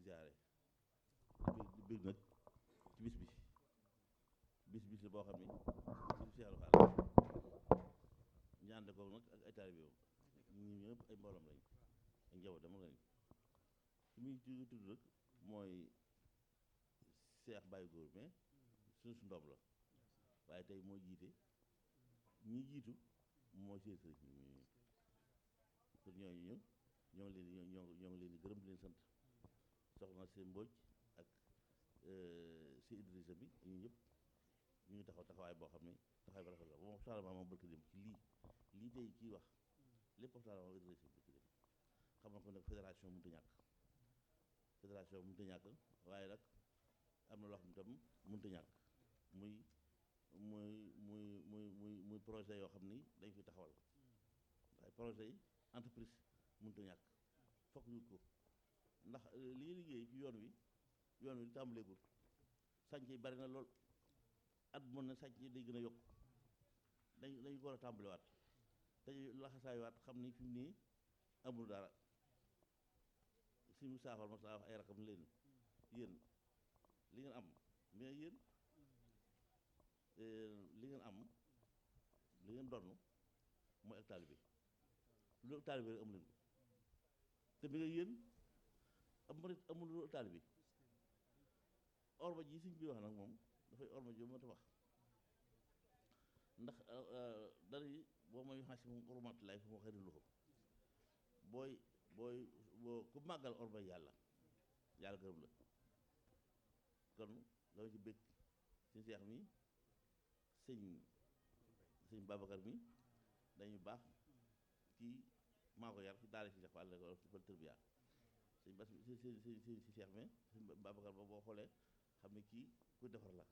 ziare di bég nag ci bis la boo xam ni ci Seexul Faal ñaande ko nag ak ay taalibe ñi ñëpp ay mbooloom lañ ay njaboot dama lañ ci muy tudd nag mooy Seex Baye Góor mais suñu su ndoom la waaye tey moo jiite ñi jiitu moo seen sëriñ ñu kon ñooñu ñoo ngi leen di gërëm di leen sant soxna seen Mbodj ak si Idrissa bi ñu ñëpp ñu ngi taxawaay boo xam ne taxawaay ba rafet la moom waxtaan moom barki dem ci lii tey kii wax lépp waxtaan moom Idrissa barki dem xam na ko nag fédération mënut a ñàkk waaye nag am na loo xam ne tam mënut a ñàkk muy projet yoo xam ni dañ fi taxawal waaye projet yi entreprise mënut a ñàkk fokk ñu ko ndax li ñuy liggéey ci yoon wi tàmbaleegul sànc yi bari na lool at mën na sànc yi day gën a yokk dañu ko war a tàmbalewaat dañuy laxasaaywaat xam ni fi mu nii amul dara suñu saafara ma saa wax ay rakam leen yéen li ngeen am mais yéen li ngeen donn mooy ak taalibe lu ak taalibe rek amu leen ko te bi nga yéen amul lu ak taalibe orma ji suñ bi wax nag moom dafay orma ji moo tax wax ndax dara yi boo may xasi moom ormat lay fu ma xëy lu ko boo ku màggal orma yàlla gërëm la kon dama ci bëgg suñu seex mi sëñ Babacar mi dañu baax ci maa ko yar ci daara si seex fa àll fa tërbiya sëñ bas si seex mi sëñ Babacar ba boo xoolee xam ne kii ku defar la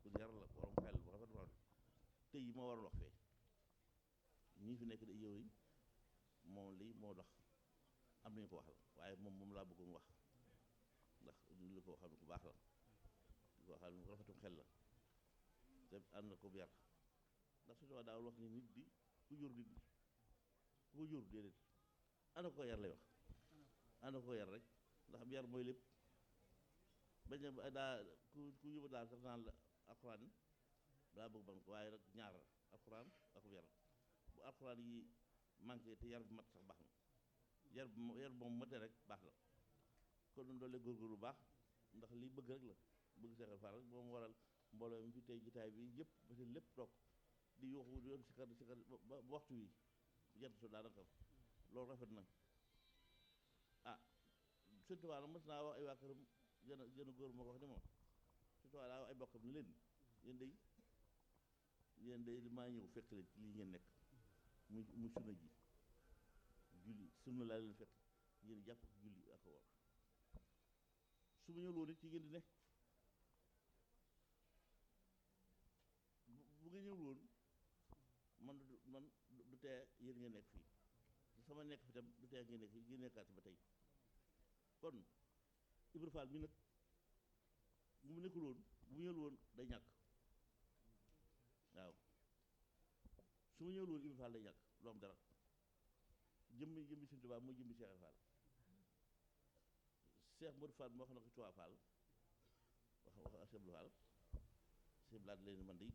ku yar la borom xel bu rafet borom tey yi moo waroon wax fee ñii fi nekk da yow yi moom lii moo dox am nañu ko waxal waaye moom laa bëggoon wax ndax li ko waxal ku baax la li ko waxal mu rafetum xel la te ànd na ko yar ndax su daaw wax ni nit di ku jur nit ku ko jur déedéet ànd ko yar lay wax ànd ko yar rek ndax am yar mooy lépp bañ a daa ku yóbbu daal sax naan la alxuraan daa bëgg ban ko waaye rek ñaar alxuraan ak yar bu alxuraan yi manqué te yar bi mat sax baax na yar bi moom matee rek baax la kon doon doole góorgóorlu baax ndax lii bëgg rek la bëgg Seexal Faal rek moom waral mbooloo mi fi tey jitaay bi yëpp ba si lépp toog di yuuxu di yoon sikar ba waxtu wi jant so daanaka loolu rafet na surtout waa mës naa wax ay waa këram gën a góor moo ko wax ni moom surtout waa daa wax ay bokkam ni leen yéen day maa ñëw fekk leen ci lii ngeen nekk muy sunna ji julli sunna laa leen fekk ngeen jàpp julli ak woor su ma ñëw loolu nit ci ngeen di ne bu nga ñëw woon man du tee yéen ngeen nekk fii sama nekk fi tam du tee ngeen nekk fii ngeen nekkaat ba tey kon Ibra Fall mi nag bu mu nekkul woon bu mu ñëwul woon day ñàkk waaw su ma ñëwul woon Ibra Fall day ñàkk lu am dara jëmmi Sëñ Tuubaa mooy jëmmi Seex Fall Seex Modou Fall moo xam ne ko Tuubaa Fall wax Seex Modou Fall Seex Blaat leen man de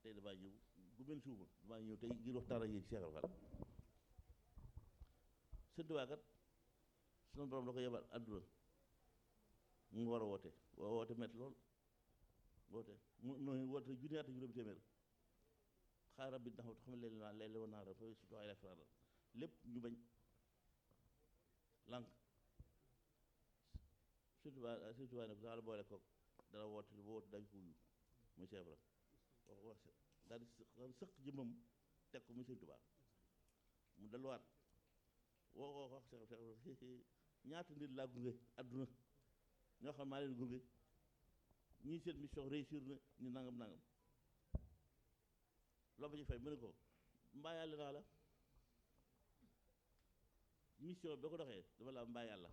tey damaa ñëw bu mel suuma damaa ñëw tey ngir waxtaan ak yéen ci Seexal Fall Sëñ Tuubaa kat sunu borom da ko yebal àdduna mu war a woote metti lool mu woote junni at ak juróomi téeméer xaar rabbi ndax xam ne leen woon naa fa surtout ay lafra lépp ñu bañ lànk Sëñ Tuubaa nag daal boole koog dara woote dañ ko wuyu muy Seex Ibra wax daal di sëq jëmmam teg ko muy Sëñ Tuubaa mu delluwaat wax Seex ñaata nit laa gunge adduna ñoo xam maa leen gunge ñii seen mission réussir na ñu nangam loo ba ñu fay mu ne ko mbaa yàlla naa la mission boo ko doxee dafa la mbaa yàlla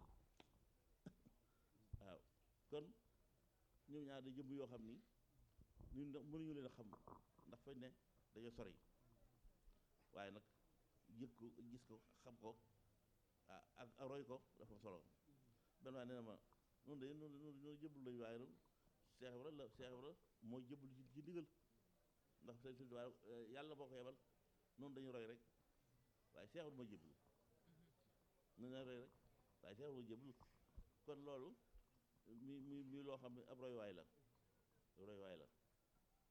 waaw kon ñoom ñaar da jëmm yoo xam ni ñun mënuñu leen a xam ndax fañ ne dañoo sori waaye nag yëg ko gis ko xam ko ak roy roy ko dafa solo benn waaye nee na ma noonu de noonu jëblu lañu waaye noonu Cheikh Ibra mooy jëblu ci ndigal ndax sëñ Tuubaa yàlla boo ko yebal noonu dañu roy rek waaye Cheikh Ibra mooy jëblu noonu dañu roy rek waaye Cheikh Ibra mooy jëblu kon loolu mi loo xam ne ab roywaay la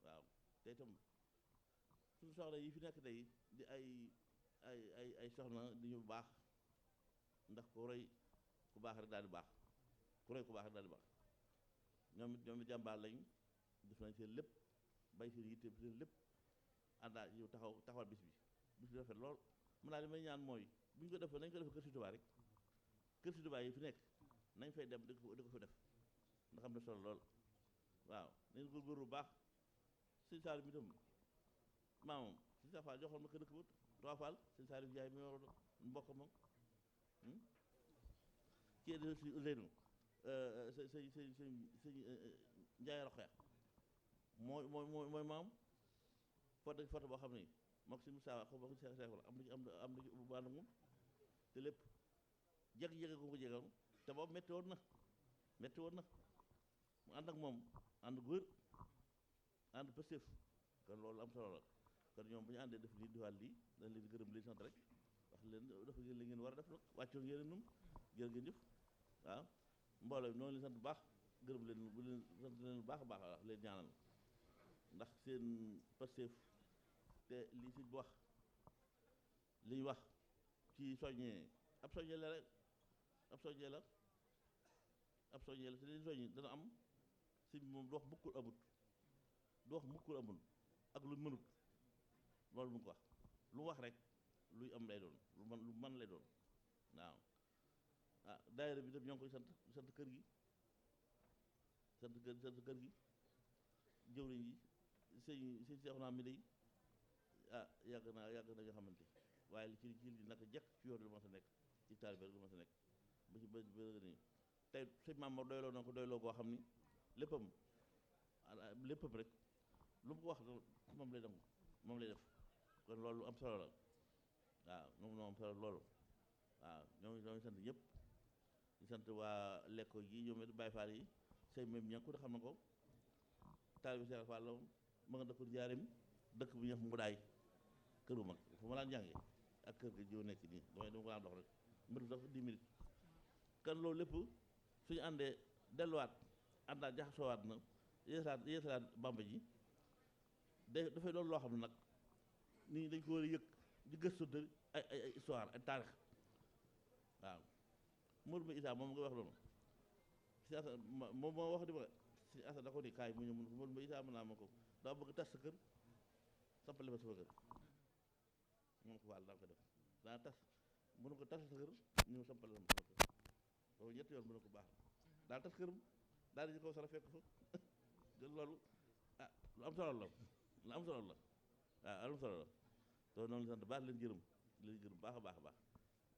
waaw te itam suñu soxna yi fi nekk tey di ay soxna di ñu baax ndax ku roy ku baax rek daal di baax ku roy ku baax rek daal di baax ñoom it jàmbaar lañ def nañ seen lépp bay seen yitte seen lépp àndaa yow taxawal bis bi rafet lool mën naa li may ñaan mooy bu ñu ko defee nañ ko def kër si Tuubaa rek kër si Tuubaa yi fi nekk nañ fay dem di ko fa def nga xam ne solo lool waaw nañ góorgóorlu bu baax sëñ Saalum itam maamam sëñ Saa Fall joxoon ma ko dëkk ba Tuubaa Fall sëñ Saalum Njaay mi war mbokk moom kii de si Ousseynou sëñ Njaay Roxaya mooy maam foto boo xam ne moom si Moussa xaw ma ko Seex la am na bu baax moom te lépp jege ko jegoon te boobu métti woon na mu ànd ak moom ànd gu wér ànd pëstéef kon loolu am solo la kon ñoom bu ñu àndee def lii diwal lii dañ leen di gërëm leen sant rek wax leen dafa ngeen li ngeen war a def nag wàccoon ngeen num jërë ngeen jëf waaw mbooloo bi noonu leen sant bu baax gërëm leen bu leen sant leen bu baax a baax leen ñaanal ndax seen pëstéef te lii si wax li ñu wax ci soññee ab soññee la rek ab soññee la te leen soññi dana am si moom du wax mukkul amul ak lu mënut loolu mu ko wax lu wax rek luy am lay doon lu man lay doon waaw daayira bi tam ñoo ngi koy sant kër gi sant kër gi jëwriñ yi sëñ seexu naa mi day yàgg na nga xamante waaye li ci naka jekk ci yoon lu ma sa nekk ci taalibe lu ma sa nekk ba ci ba nii tey sëñ maam ma doyloo na ko doyloo koo xam ni léppam rek lu mu ko wax moom lay def kon loolu am solo la waaw moom am solo loolu waaw ñoo ngi sant ñëpp di sant waa lekko yi ñoom it Baay Faal yi sëñ même ña ku ne xam na ko taalibe Seex Faal la ma nga dëkk Njaaréem dëkk bu ñuy wax Mbudaay kër bu mag fu ma daan jànge ak kër ga jiw nekk nii dama ko daan dox rek mbëtu sax 10 minutes kan loolu lépp suñu àndee delluwaat àndaat jaxasoowaat na yeesalaat Bàmba ji dafay loolu loo xam ne nag nit ñi dañ ko war a yëg di gëstu ay histoire ay taarix waaw Mourou Issa moom nga wax loolu si asa moom moo wax di ma si asa da ko ni kaay mu ñëw mun ko Mourou Issa mën naa ma ko daa bëgg tas sa kër sampale ma sama kër mun ko wàll daa ko def daa tas mënu ko tas sa kër ñëw sampale ma sama kër loolu ñetti yoon mënu ko baax daal tas këram daal di ko sara fekk fa loolu lu am solo la waaw am solo la te noonu la sant baax leen gërëm baax a baax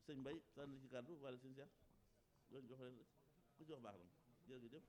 sëñ Mbaye sant ci kàddu wala sëñ Cheikh loolu jox leen ku jox baax la jërëjëf